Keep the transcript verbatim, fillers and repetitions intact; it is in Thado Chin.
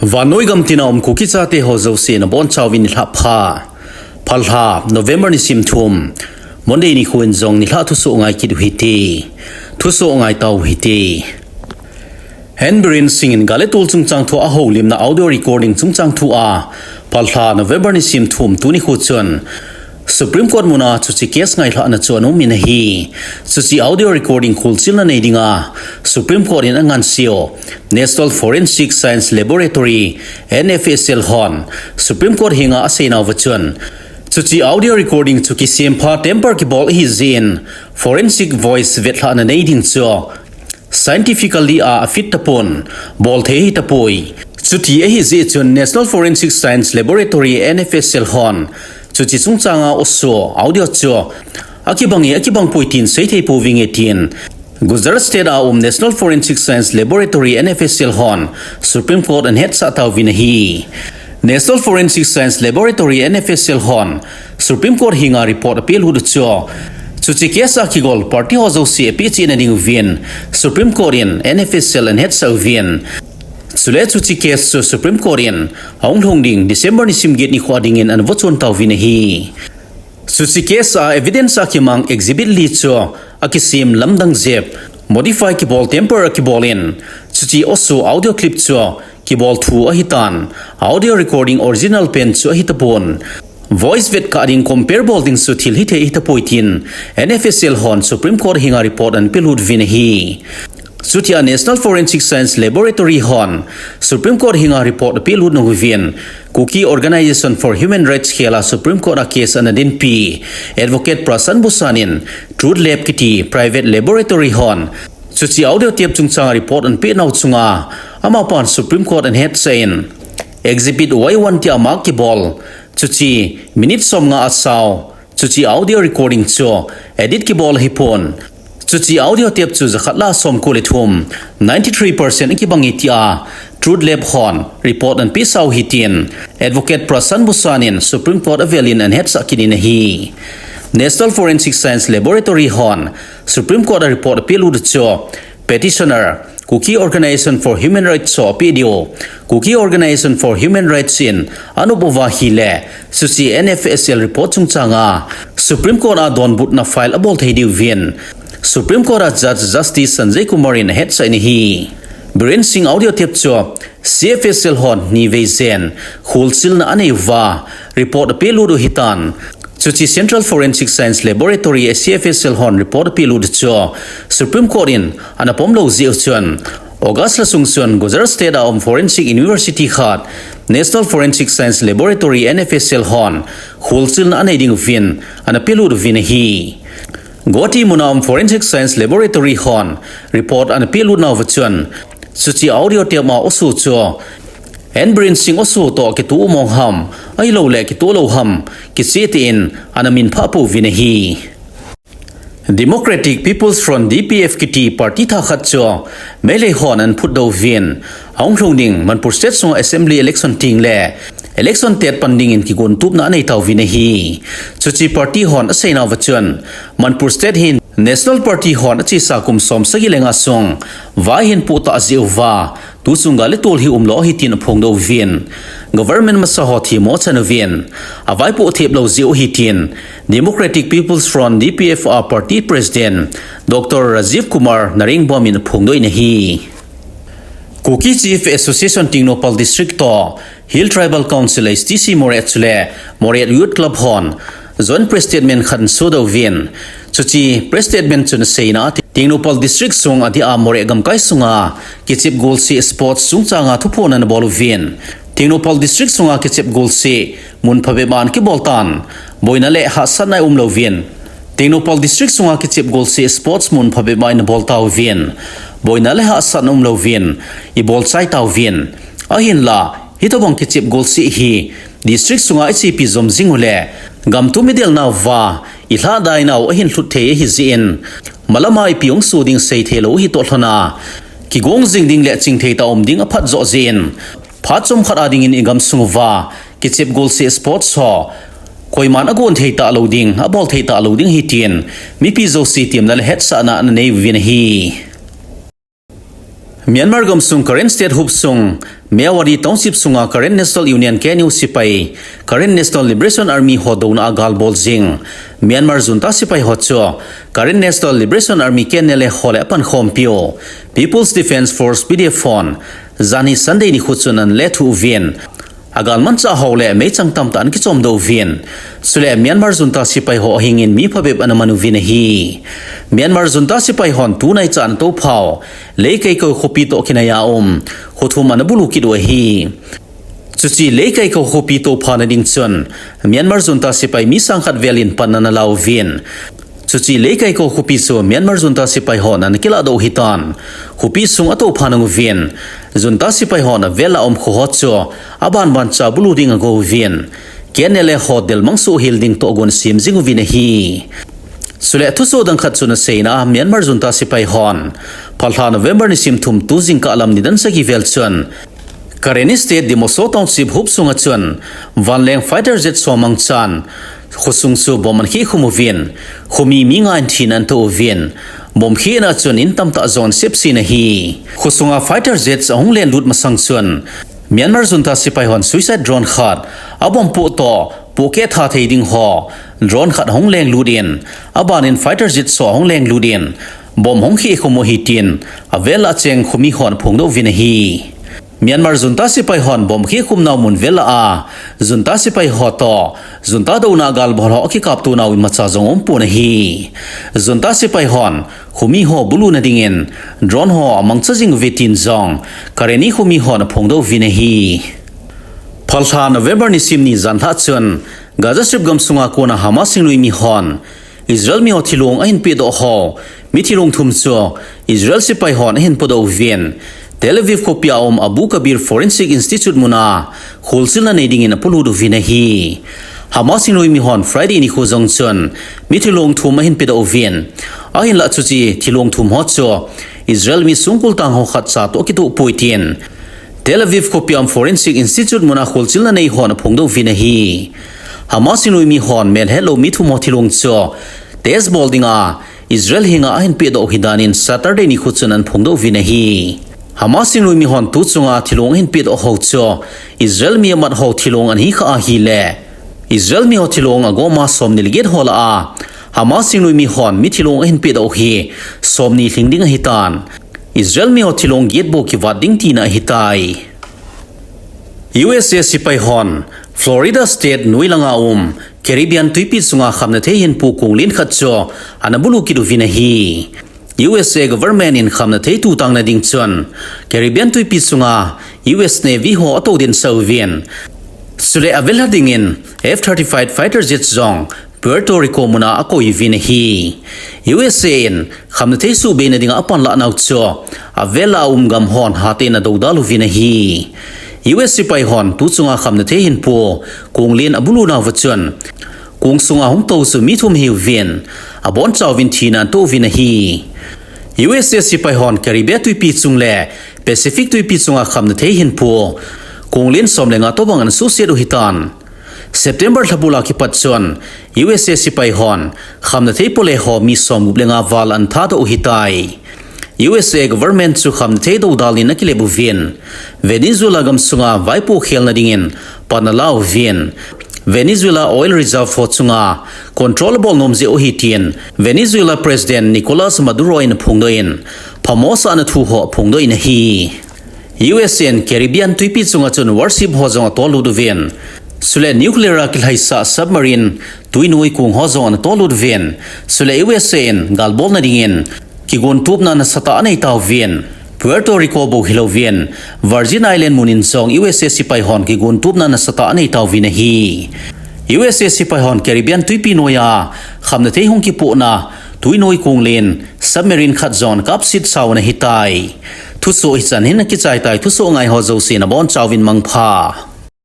Vannoi gam tina um Kuki chate ho jouse nabonchauvin nilhah pha. Phalha, November nisim thum, Monday nikho in jong nilhah thusoh ngai kit u hite. Thusoh ngai tau hite. N Biren Singh in gal le tol chungchang thua ahoulimna audio recording chungchang thua, phalha November nisim thum tuni nikho chun Supreme Court muna chuche case ngailhahna chu ana um in ahi. Chuche audio recording kholchilna nei dinga Supreme Court in angansea u National Forensic Science Laboratory, N F S L, hon Supreme Court henga aseinauva chun, chuche audio recording chu kisempha tamper kibol ahi jeh in forensic voice vetlhahna nei ding chu scientifically a afit tapon, bolthei ahitapoi. Chuti ahi jeh chun National Forensic Science Laboratory, N F S L, hon chuche chungchanga aso audio chu akibang e, akibang poi tin seithei pouvinge tin Gujarat State a um National Forensic Science Laboratory, N F S L, hon Supreme Court ana hetsah tauvin ahi. National Forensic Science Laboratory, N F S L, hon Supreme Court henga report apelut u chu, chuche case a kigol party ho jouse apehchehna diuvin Supreme Court in N F S L ana hetsah uvin. Chule chuche case chu Supreme Court in ahung lhung ding December nisim get nikho dingin ana vohchon tauvin ahi. Chuche case a evidence a kimang exhibit li chu akisem lamdang jep, modify kibol, tamper akibol in, chuche aso audio clip chu kibol thu ahitan, audio recording original pen chu ahitapon, voice vetkah ding, compare bol ding chu thil hithei ahitapoi tin N F S L hon Supreme Court henga report ana pelut uvin ahi. Chutia National Forensic Science Laboratory hon Supreme Court henga report apelut nauvin, Kuki Organization for Human Rights khela Supreme Court a case ana dinpi Advocate Prashant Bhushan in Truth Lab kiti private laboratory hon chuche audio tape chungchang report ana penau chunga amapan Supreme Court ana hetsah in, Exhibit Y one tia mark kibol, chuche minute somnga asao, chuche audio recording chu edit kibol ahipon, chuche audio tape chu jakhat le somko le thum, ninety-three percent akibang e tia Truth Lab hon report ana pesau ahi tin Advocate Prashant Bhushan in Supreme Court avelin ana hetsah kit in ahi. National Forensic Science Laboratory hon Supreme Court a report apelut u chu petitioner, Kuki Organization for Human Rights ho apeh diu, Kuki Organization for Human Rights in anop uva ahile, chuche N F S L report chungchanga Supreme Court a donbutna file abol thei diuvin Supreme Court a Judge Justice Sanjay Kumar in ahetsah in ahi. Biren Singh audio tape chu C F S L hon nivei jen kholchilna anei uva report apelut u ahitan, chuche Central Forensic Science Laboratory, C F S L hon report apelut u chu Supreme Court in ana pom lou jeh u chun, August lha sung chun Gujarat State a um Forensic University khat, National Forensic Science Laboratory, N F S L hon kholchilna anei diuvin ana pelut uvin ahi. Guwahati muna um Forensic Science Laboratory hon report ana pelut nauva chun, chuche audio tape a aso chu N Biren Singh aso toh kitoh mong ham, ahilouleh kitoh lou ham, kicheh tah in ana minphah pouvin ahi. Democratic People's Front, D P F kiti party thakhat chu Meitei hon ana phutdoh uvin, ahung lhung ding Manipur State sunga assembly election tengle election tet pan dingin kigontupna anei tauvin ahi. Chuche party hon aseinauva chun, Manipur State hi National Party hon achesa kum som sagi le nga sung vai ahin poh tah jeh uva, tuchung gal le tol hi umlou ahi tin aphongdoh uvin, government masa ho themmo achan uvin, avaipoh thep lou jeh u ahi tin Democratic People's Front, D P F a party president Doctor Rajiv Kumar Narengbam in aphongdoh in ahi. Kuki Chief Association Tengnoupal District toh Hill Tribal Council, H T C, Moreh chule Moreh Youth Club hon joint press statement khat ana sodoh uvin, chuche press statement chun aseina a Tengnoupal District sung adia Moreh gamkai sunga kichep golseh sports chungchanga thuphon ana bol uvin, Tengnoupal District sunga kichep golseh mun phabep a ana kibol tan, boina le hahsatna aumlouvin, Tengnoupal District sunga kichep golseh sports mun phabep a ina bol tauvin, boina le hahsatna umlouvin, ibol chai tauvin. Ahinla, hitobang kichep golseh hi district sunga ichepi jom jing uleh, gam tum idelnauva ilhadainau ahin lhut thei ahi jeh in, malama ipi hung soh ding seithei lou ahi toh lhona, kigong jing ding le chingthei tah a um ding aphat joh jeh in, phat chomkhat a dingin igam sung uva kichep golseh sports ho koiman agon thei talou ding, abol thei talou ding ahi tin mipi jouse temna le hetsahna ana nei uvin ahi. Myanmar gamsung Karen State hopsung Myawaddy Township sunga Karen National Union, K N U, sipai Karen National Liberation Army ho douna a gal bol jing Myanmar junta sipai ho chu Karen National Liberation Army, K N L A, ho le apankhompiu People's Defence Force, P D F, hon janhi Sunday nikho chun ana lethuh uvin, agal manchah ho le meichang tamtah ana kichomdoh uvin, chule Myanmar junta sipai ho ahingin mi phabep ana man uvin ahi. Myanmar junta sipai hon tunaicha ana touphau Leikaiko khopi toh kinaiya um kho thum ana bulu kit u ahi. Chuche Leikaiko khopi touphana ding chun Myanmar junta sipai mi sang khat velin panna ana la uvin, chuche Leikaiko khopi chu Myanmar junta sipai hon ana kilahdoh u ahitan, khopi sung atoupha nung uvin, junta sipai hon avel a um kho ho chu abanbancha bulu ding ago uvin, K N L A ho delmang soh hel ding tohgon asem jing uvin ahi. Chule thusoh dang khat chun aseina a, Myanmar junta sipai hon phalha November nisim thum tu jingkah lam nidan sagi vel chun Karenni State Dimoso Township hopsunga chun vanleng fighter jet ho mangchan khosung chu bomb ana khehkhum uvin, khomi mi nga in thina ana toh uvin, bomb khehna chun in tamtah jong ana sepsen ahi. Khosunga fighter jets ahung lenlut masang chun Myanmar junta sipai hon suicide drone khat, abomb poh toh pohkeh tha thei ding ho drone khat ahung lenglut in, abanin fighter jet ho ahung lenglut in, bomb ahung khehkhum u ahi tin avel a cheng khomi hon aphongdoh uvin ahi. Myanmar junta sipai hon bomb khehkhum nau mun vel a, junta sipai ho toh junta douna a gal bol ho akikapto nau imacha jong aumpon ahi. Junta sipai hon khomi ho buluna dingin drone ho amangcha jing uve tin jong Karenni khomi hon aphongdoh uvin ahi. Phalha November nisim ni janlhah chun Gaza Strip gamsunga kona Hamas hingnoimi hon Israel mi ho thilong ahin pehdoh ho mi thilong thum chu Israel sipai hon ahin podoh uvin, Tel Aviv khopia um Abu Kabir Forensic Institute muna kholchilna nei dingin apolut uvin ahi. Hamas hingnoimi hon Friday nikho jong chun mi thilong thum ahin pedoh uvin, ahinlah chuche thilong thum ho chu Israel mi songkul tang ho khatcha toh akitoh poi tin Tel Aviv khopia um Forensic Institute muna kholchilna nei hon aphongdoh uvin ahi. Hamas hingnoimi hon melhetlou mi thum ho thilong chu test bol dinga Israel henga ahin pehdoh u ahi danin Saturday nikho chun ana phongdoh uvin ahi. Hamas hingnoimi hon tuchunga thilong ahin pehdoh ho chu Israel mi amat ho thilong ana hikhah ahile, Israel mi ho thilong agoma somni le get ho lah a, Hamas hingnoimi hon mi thilong ahin pehdoh u hi somni lhing ding ahitan, Israel mi ho thilong get bou kivat ding tina ahitai. U S A sipai hon Florida State noi langa um Caribbean tuipi chunga khamnathei hinpu konglen khat chu ana bulu kit uvin ahi. U S A government in khamnathei tutangna ding chun Caribbean tuipi chunga U S Navy ho atoudensah uvin, chule avel a dingin F thirty-five fighter jets jong Puerto Rico muna akoi uvin ahi. U S A in khamnathei suhbeina dinga apanlah nau chu avel a um gam hon hatah in adoudal uvin ahi. U S sipai hon tuchunga khamnathei hinpu konglen abulu nauva chun kong sunga hung tou chu mi thum ahiuvin, abonchauvin thina ana toh uvin ahi. U S A sipai hon Caribbean tuipi chung le Pacific tuipi chunga khamnathei hinpu konglen som le nga tobang ana suhset u ahitan, September lhabula kipat chun U S A sipai hon khamnathei pole ho mi somgup le nga val ana thadoh u ahitai. U S A government chu khamnathei doudal in akilep uvin, Venezuela gamsunga vaipo khelna dingin pan ala uvin, Venezuela oil reserve ho chunga control abol nom jeh u ahi tin Venezuela President Nicolas Maduro in aphongdoh in, phamo asahna thu ho aphongdoh in ahi. U S A in Caribbean tuipi chunga chun warship ho jong atollut uvin, chule nuclear a kilhaisah submarine tuinoi kong ho jong ana tollut uvin, chule U S A in galbolna dingin kigontupna nasatah anei tauvin, Puerto Rico bou hilouvin, Virgin Island mun in jong U S A sipai hon kigontupna nasatah anei tauvin ahi. U S A sipai hon Caribbean tuipi noiya khamnathei hung kipohna tuinoi konglen submarine khat jong ana kapset sau ana hitai. Thusoh hichan hin akichaitai, thusoh ngai ho jousen abonchauvin mangpha.